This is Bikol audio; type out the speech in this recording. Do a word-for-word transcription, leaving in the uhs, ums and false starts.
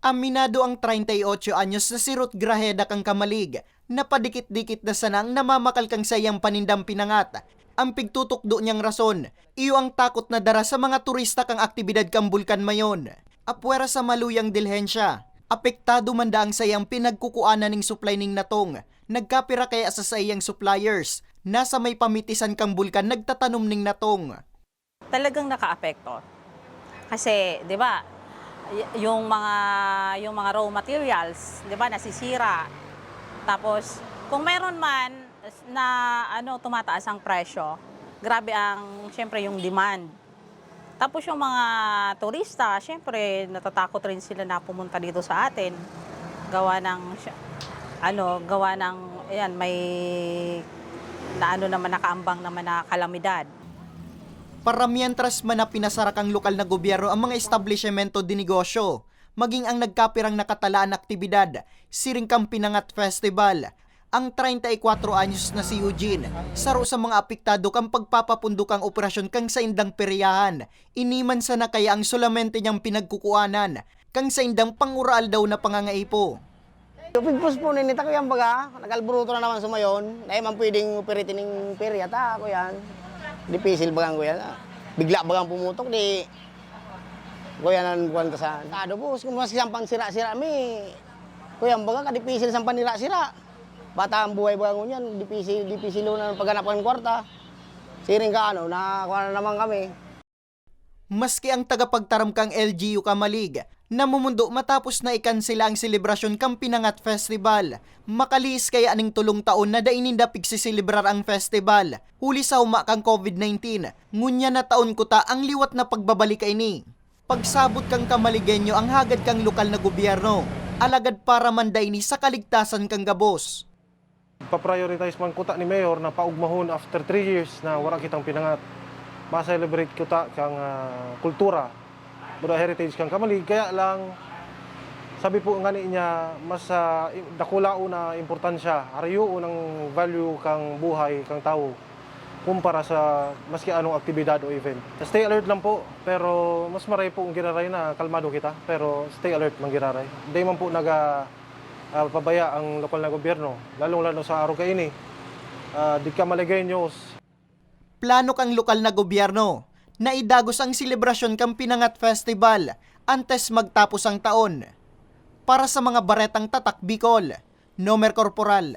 Aminado ang treinta y ocho anyos na si Ruth Grajeda kan Camalig na padikit-dikit na sana ang namamakal kan saiyang panindang pinangat. Ang pigtutukdo niyang rason, iyo ang takot na dara sa mga turista kan aktibidad kan Bulkan Mayon. Apwera sa maluyang dilhensya, apektado man daa ang saiyang pinagkukuanan ning supply ning natong. Nagkapira kaya sa saiyang suppliers na sa may pamitisan kan bulkan nagtatanom ning natong. Talagang nakaapekto. Kasi, di ba, y- yung mga yung mga raw materials, di ba, nasisira. Tapos, kung meron man na ano, tumataas ang presyo, grabe ang, siyempre, yung demand. Tapos yung mga turista, siyempre, natatakot rin sila na pumunta dito sa atin. Gawa ng, ano, gawa ng, ayan, may na ano naman, nakaambang naman na kalamidad. Para mientras man na pinasara kan lokal na gobyerno ang mga establisyemento de negosyo, maging ang nagkapirang nakatalaan na aktibidad, siring kan Pinangat Festival. Ang treinta y cuatro anyos na si Eugene, saro sa mga apektado kan pagpapapundo kan operasyon kan saindang peryahan. Ini man sana kaya ang solamente niyang pinagkukuanan kan saindang pangura-aldaw na pangangaipo. Pigpospon ini ta, kuya, baga, nag-alburuto na naman sumayon. Dai man pwedeng operate ning perya ta, kuya. Dipisil bagang, kuya. Bigla bagang pumutok, di, kuya, nan kuwan ka sa. Tado, boss, kung maski sampang sira-sira mi, kuya, baga, kadipisil sampang nira-sira. Bata ang buhay bagang ngunyan, dipisil, dipisil na ang paghanap kan kwarta. Siring ka, ano, na kuwan na naman kami. Maski ang tagapagtaram kan L G U Camalig, namumundo matapos na ikansela ang selebrasyon kan Pinangat Festival. Makalihis kaya ning tolong taon na dai ninda pigseselebrar ang festival, huli sa huma kan COVID nineteen. Ngunyan na taon kuta ang liwat na pagbabalik kaini. Pagsabot kan Camaligenyo ang hagad kan lokal na gobyerno, alagad para man daini sa kaligtasan kan gabos. Pa-prioritize man kuta ni Mayor na paugmahon after three years na wara kitang pinangat. Ma-celebrate kuta kang ah, kultura, mga heritage kang Camalig. Kaya lang, sabi po ngani niya, mas ah, i- dakulaon na importansya, harayoon ang value kang buhay kang tawo kumpara sa maski anong aktibidad o event. Stay alert lang po, pero mas maray po ang giraray na kalmado kita, pero stay alert man giraray. Di man po naga ah, pabaya ang lokal na gobyerno, lalong-lalo sa araw kaini. Ah, di ka maligay news. Plano kang lokal na gobyerno na idagos ang selebrasyon kan Pinangat Festival antes magtapos ang taon. Para sa mga baretang Tatak Bicol, Nomer Corporal.